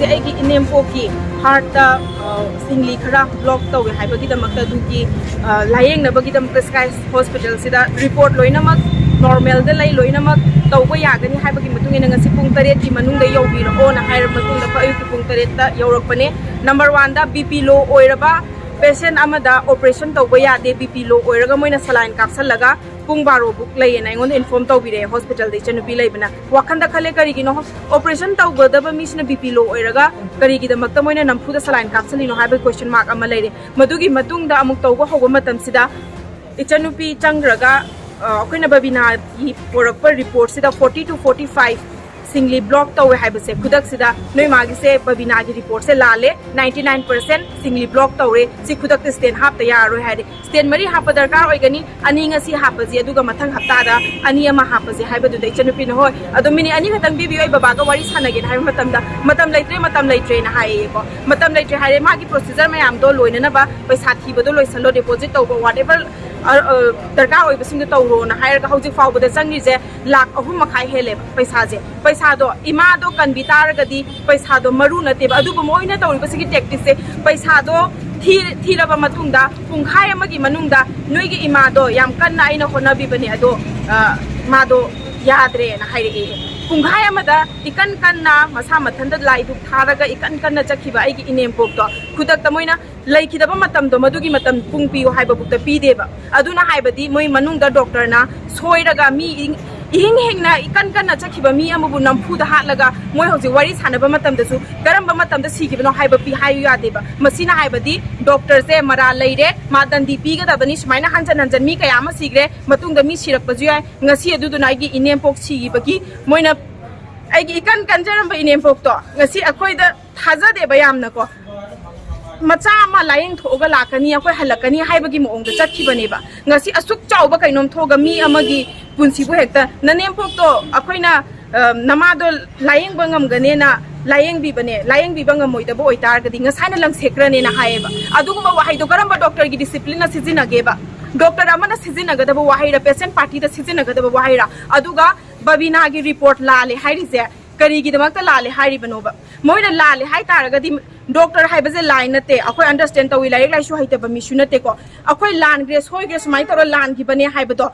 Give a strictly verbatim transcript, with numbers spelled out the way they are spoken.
ꯑꯩꯒꯤ ꯏꯅꯦꯝꯄꯣꯛꯀꯤ ꯍꯥꯔꯠꯇ ꯁꯤꯡꯂꯤ ꯈꯔ ꯕ꯭ꯂꯣꯛ ꯇꯧꯋꯦ ꯍꯥꯏꯕꯒꯤꯗꯃꯛꯇ, ꯑꯗꯨꯒꯤ ꯂꯥꯏꯌꯦꯡꯅꯕꯒꯤꯗꯃꯛꯇ ꯁ꯭ꯀꯥꯏ ꯍꯣꯁꯄꯤꯇꯥꯜꯁꯤꯗ ꯔꯤꯄꯣꯔꯠ ꯂꯣꯏꯅꯃꯛ ꯅꯣꯔꯃꯦꯜꯗ ꯂꯩ, ꯂꯣꯏꯅꯃꯛ ꯇꯧꯕ ꯌꯥꯒꯅꯤ ꯍꯥꯏꯕꯒꯤ ꯃꯇꯨꯡ ꯏꯟꯅ ꯉꯁꯤ ꯄꯨꯡ ꯇꯔꯦꯠꯀꯤ ꯃꯅꯨꯡꯗ ꯌꯧꯕꯤꯔꯛꯑꯣꯅ ꯍꯥꯏꯔꯕ ꯃꯇꯨꯡꯗ ꯑꯌꯨꯛꯀꯤ ꯄꯨꯡ ꯇꯔꯦꯠꯇ ꯌꯧꯔꯛꯄꯅꯦ꯫ ꯅꯝꯕꯔ ꯋꯥꯟꯗ ꯕꯤ ꯄꯤ ꯂꯣ ꯑꯣꯏꯔꯕ ꯄꯦꯁꯦꯟ ꯑꯃꯗ ꯑꯣꯄꯔꯦꯁꯟ ꯇꯧꯕ ꯌꯥꯗꯦ, ꯕꯤ ꯄꯤ ꯂꯣ ꯑꯣꯏꯔꯒ ꯃꯣꯏꯅ ꯁꯂꯥꯏꯟ ꯀꯥꯞꯁꯜꯂꯒ ꯄꯨꯡ ꯕꯥꯔꯣ ꯕꯨꯛ ꯂꯩꯌꯦꯅ ꯑꯩꯉꯣꯟꯗ ꯏꯟꯐꯣꯔꯝ ꯇꯧꯕꯤꯔꯛꯑꯦ ꯍꯣꯁꯄꯤꯇꯥꯜꯗ ꯏꯆꯟꯅꯨꯄꯤ ꯂꯩꯕꯅ꯫ ꯋꯥꯈꯟꯗ ꯈꯜꯂꯦ, ꯀꯔꯤꯒꯤꯅꯣ ꯑꯣꯄꯔꯦꯁꯟ ꯇꯧꯒꯗꯕ ꯃꯤꯁꯤꯅ ꯕꯤ ꯄꯤ ꯂꯣ ꯑꯣꯏꯔꯒ ꯀꯔꯤꯒꯤꯗꯃꯛꯇ ꯃꯣꯏꯅ ꯅꯝꯐꯨꯗ ꯁꯂꯥꯏꯟ ꯀꯥꯞꯁꯜꯂꯤꯅꯣ ꯍꯥꯏꯕꯒꯤ ꯀꯣꯏꯁꯟ ꯃꯥꯔꯛ ꯑꯃ ꯂꯩꯔꯦ꯫ ꯃꯗꯨꯒꯤ ꯃꯇꯨꯡꯗ ꯑꯃꯨꯛ ꯇꯧꯕ ꯍꯧꯕ ꯃꯇꯝꯁꯤꯗ ꯏꯆꯟꯅꯨꯄꯤ ꯆꯪꯈ꯭ꯔꯒ, ꯑ, ꯑꯩꯈꯣꯏꯅ ꯕꯕꯤꯅꯥꯒꯤ ꯄꯨꯔꯛꯄ ꯔꯤꯄꯣꯔꯠꯁꯤꯗ ꯐꯣꯔꯇꯤ ꯇꯨ ꯐꯣꯔꯇꯤ ꯐꯥꯏꯚ ꯁꯤꯡꯂꯤ ꯕ꯭ꯂꯣꯛ ꯇꯧꯋꯦ ꯍꯥꯏꯕꯁꯦ, ꯈꯨꯗꯛꯁꯤꯗ ꯅꯣꯏ ꯃꯥꯒꯤꯁꯦ, ꯕꯕꯤꯅꯥꯒꯤ ꯔꯤꯄꯣꯔꯠꯁꯦ ꯂꯥꯜꯂꯦ, ꯅꯥꯏꯟꯇꯤ ꯅꯥꯏꯟ ꯄꯥꯔꯁꯦꯟ ꯁꯤꯡꯂꯤ ꯕ꯭ꯂꯣꯛ ꯇꯧꯔꯦ, ꯁꯤ ꯈꯨꯗꯛꯇ ꯁ꯭ꯇꯦꯟ ꯍꯥꯞꯇ ꯌꯥꯔꯔꯣꯏ ꯍꯥꯏꯔꯦ꯫ ꯁ꯭ꯇꯦꯟ ꯃꯔꯤ ꯍꯥꯞꯄ ꯗꯔꯀꯥꯔ ꯑꯣꯏꯒꯅꯤ, ꯑꯅꯤ ꯉꯁꯤ ꯍꯥꯞꯄꯁꯤ, ꯑꯗꯨꯒ ꯃꯊꯪ ꯍꯞꯇꯥꯗ ꯑꯅꯤ ꯑꯃ ꯍꯥꯞꯄꯁꯤ ꯍꯥꯏꯕꯗꯨꯗ ꯏꯆꯟꯅꯨꯄꯤꯅ, "ꯍꯣꯏ, ꯑꯗꯣ ꯃꯤꯅꯤꯠ ꯑꯅꯤ ꯈꯛꯇꯪ ꯄꯤꯕꯤꯌꯨ, ꯑꯩ ꯕꯕꯥꯒ ꯋꯥꯔꯤ ꯁꯥꯟꯅꯒꯦꯅ" ꯍꯥꯏꯕ ꯃꯇꯝꯗ, "ꯃꯇꯝ ꯂꯩꯇ꯭ꯔꯦ, ꯃꯇꯝ ꯂꯩꯇ꯭ꯔꯦꯅ" ꯍꯥꯏꯌꯦꯀꯣ꯫ ꯃꯇꯝ ꯂꯩꯇ꯭ꯔꯦ ꯍꯥꯏꯔꯦ, ꯃꯥꯒꯤ ꯄ꯭ꯔꯣꯁꯤꯖꯔ ꯃꯌꯥꯝꯗꯣ ꯂꯣꯏꯅꯅꯕ ꯄꯩꯁꯥ ꯊꯤꯕꯗꯣ ꯂꯣꯏꯁꯜꯂꯣ, ꯗꯤꯄꯣꯖꯤꯠ ꯇꯧꯕ, ꯋꯥꯠ ꯑꯦꯚꯔ ꯗꯔꯀꯥꯔ ꯑꯣꯏꯕꯁꯤꯡꯗꯣ ꯇꯧꯔꯣꯅ ꯍꯥꯏꯔꯒ ꯍꯧꯖꯤꯛ ꯐꯥꯎꯕꯗ ꯆꯪꯉꯤꯁꯦ ꯂꯥꯛ ꯑꯍꯨꯝ ꯃꯈꯥꯏ ꯍꯦꯜꯂꯦꯕ ꯄꯩꯁꯥꯁꯦ꯫ ꯄꯩꯁꯥꯗꯣ ꯏꯃꯥꯗꯣ ꯀꯟꯕꯤ ꯇꯥꯔꯒꯗꯤ ꯄꯩꯁꯥꯗꯣ ꯃꯔꯨ ꯅꯠꯇꯦꯕ꯫ ꯑꯗꯨꯕꯨ ꯃꯣꯏꯅ ꯇꯧꯔꯤꯕꯁꯤꯒꯤ ꯇꯦꯛꯇꯤꯛꯁꯦ, ꯄꯩꯁꯥꯗꯣ ꯊꯤ-, ꯊꯤꯔꯕ ꯃꯇꯨꯡꯗ ꯄꯨꯡꯈꯥꯏ ꯑꯃꯒꯤ ꯃꯅꯨꯡꯗ ꯅꯣꯏꯒꯤ ꯏꯃꯥꯗꯣ ꯌꯥꯝ ꯀꯟꯅ ꯑꯩꯅ ꯍꯣꯠꯅꯕꯤꯕꯅꯦ, ꯑꯗꯣ, ꯑ, ꯃꯥꯗꯣ ꯌꯥꯗ꯭ꯔꯦꯅ ꯍꯥꯏꯔꯛꯑꯦ꯫ ꯄꯨꯡꯈꯥꯏ ꯑꯃꯗ ꯏꯀꯟ ꯀꯟꯅ ꯃꯁꯥ ꯃꯊꯟꯇ ꯂꯥꯏ ꯙꯨꯛ ꯊꯥꯔꯒ ꯏꯀꯟ ꯀꯟꯅ ꯆꯠꯈꯤꯕ ꯑꯩꯒꯤ ꯏꯅꯦꯝꯄꯣꯛꯇꯣ ꯈꯨꯗꯛꯇ ꯃꯣꯏꯅ ꯂꯩꯈꯤꯗꯕ ꯃꯇꯝꯗꯣ ꯃꯗꯨꯒꯤ ꯃꯇꯝ ꯄꯨꯡ ꯄꯤꯌꯨ ꯍꯥꯏꯕꯕꯨꯛꯇ ꯄꯤꯗꯦꯕ꯫ ꯑꯗꯨꯅ ꯍꯥꯏꯕꯗꯤ ꯃꯣꯏ ꯃꯅꯨꯡꯗ ꯗꯣꯛꯇꯔꯅ ꯁꯣꯏꯔꯒ ꯃꯤ ꯏꯪ-, ꯏꯍꯤꯡ ꯍꯤꯡꯅ ꯏꯀꯟ ꯀꯟꯅ ꯆꯠꯈꯤꯕ ꯃꯤ ꯑꯃꯕꯨ ꯅꯝꯐꯨꯗ ꯍꯥꯠꯂꯒ ꯃꯣꯏ ꯍꯧꯖꯤꯛ ꯋꯥꯔꯤ ꯁꯥꯟꯅꯕ ꯃꯇꯝꯗꯁꯨ ꯀꯔꯝꯕ ꯃꯇꯝꯗ ꯁꯤꯈꯤꯕꯅꯣ ꯍꯥꯏꯕ ꯄꯤ ꯍꯥꯏꯌꯨ ꯌꯥꯗꯦꯕ꯫ ꯃꯁꯤꯅ ꯍꯥꯏꯕꯗꯤ ꯗꯣꯛꯇꯔꯁꯦ ꯃꯔꯥꯜ ꯂꯩꯔꯦ, ꯃꯥ ꯗꯟꯗꯤ ꯄꯤꯒꯗꯕꯅꯤ, ꯁꯨꯃꯥꯏꯅ ꯍꯟꯖꯟ ꯍꯟꯖꯟ ꯃꯤ ꯀꯌꯥ ꯑꯃ ꯁꯤꯈ꯭ꯔꯦ, ꯃꯇꯨꯡꯗ ꯃꯤ ꯁꯤꯔꯛꯄꯁꯨ ꯌꯥꯏ꯫ ꯉꯁꯤ ꯑꯗꯨꯗꯨꯅ ꯑꯩꯒꯤ ꯏꯅꯦꯝꯄꯣꯛ ꯁꯤꯈꯤꯕꯒꯤ ꯃꯣꯏꯅ ꯑꯩꯒꯤ ꯏꯀꯟ ꯀꯟꯖꯔꯝꯕ ꯏꯅꯦꯝꯄꯣꯛꯇꯣ ꯉꯁꯤ ꯑꯩꯈꯣꯏꯗ ꯊꯥꯖꯗꯦꯕ ꯌꯥꯝꯅꯀꯣ꯫ ꯃꯆꯥ ꯑꯃ ꯂꯥꯏꯌꯦꯡ ꯊꯣꯛꯑꯒ ꯂꯥꯛꯀꯅꯤ, ꯑꯩꯈꯣꯏ ꯍꯜꯂꯛꯀꯅꯤ ꯍꯥꯏꯕꯒꯤ ꯃꯑꯣꯡꯗ ꯆꯠꯈꯤꯕꯅꯦꯕ꯫ ꯉꯁꯤ ꯑꯁꯨꯛ ꯆꯥꯎꯕ ꯀꯩꯅꯣꯝ ꯊꯣꯛꯑꯒ ꯃꯤ ꯑꯃꯒꯤ ꯄꯨꯟꯁꯤꯕꯨ ꯍꯦꯛꯇ, "ꯅꯅꯦꯝꯄꯣꯛꯇꯣ ꯑꯩꯈꯣꯏꯅ, ꯑ, ꯅꯃꯥꯗꯣ ꯂꯥꯏꯌꯦꯡꯕ ꯉꯝꯒꯅꯦꯅ ꯂꯥꯏꯌꯦꯡꯕꯤꯕꯅꯦ, ꯂꯥꯏꯌꯦꯡꯕꯤꯕ ꯉꯝꯃꯣꯏꯗꯕ ꯑꯣꯏꯇꯥꯔꯒꯗꯤ ꯉꯁꯥꯏꯅ ꯂꯪꯁꯦꯛꯈ꯭ꯔꯅꯦꯅ" ꯍꯥꯏꯌꯦꯕ꯫ ꯑꯗꯨꯒꯨꯝꯕ ꯋꯥꯍꯩꯗꯣ ꯀꯔꯝꯕ ꯗꯣꯛꯇꯔꯒꯤ ꯗꯤꯁꯤꯄ꯭ꯂꯤꯟꯅ ꯁꯤꯖꯤꯟꯅꯒꯦꯕ? ꯗꯣꯛꯇꯔ ꯑꯃꯅ ꯁꯤꯖꯤꯟꯅꯒꯗꯕ ꯋꯥꯍꯩꯔ, ꯄꯦꯁꯦꯟ ꯄꯥꯔꯇꯤꯗ ꯁꯤꯖꯤꯟꯅꯒꯗꯕ ꯋꯥꯍꯩꯔ? ꯑꯗꯨꯒ ꯕꯕꯤꯅꯥꯒꯤ ꯔꯤꯄꯣꯔꯠ ꯂꯥꯜꯂꯦ ꯍꯥꯏꯔꯤꯁꯦ ꯀꯔꯤꯒꯤꯗꯃꯛꯇ ꯂꯥꯜꯂꯦ ꯍꯥꯏꯔꯤꯕꯅꯣꯕ? ꯃꯣꯏꯅ ꯂꯥꯜꯂꯦ ꯍꯥꯏ ꯇꯥꯔꯒꯗꯤ, ꯗꯣꯛꯇꯔ ꯍꯥꯏꯕꯁꯦ ꯂꯥꯏ ꯅꯠꯇꯦ, ꯑꯩꯈꯣꯏ ꯑꯟꯗꯔꯁꯇꯦꯟ ꯇꯧꯏ, ꯂꯥꯏꯔꯤꯛ ꯂꯥꯏꯁꯨ ꯍꯩꯇꯕ ꯃꯤꯁꯨ ꯅꯠꯇꯦꯀꯣ꯫ ꯑꯩꯈꯣꯏ ꯂꯥꯟꯈ꯭ꯔꯦ, ꯁꯣꯏꯈ꯭ꯔꯦ, ꯁꯨꯃꯥꯏꯅ ꯇꯧꯔ ꯂꯥꯟꯈꯤꯕꯅꯦ ꯍꯥꯏꯕꯗꯣ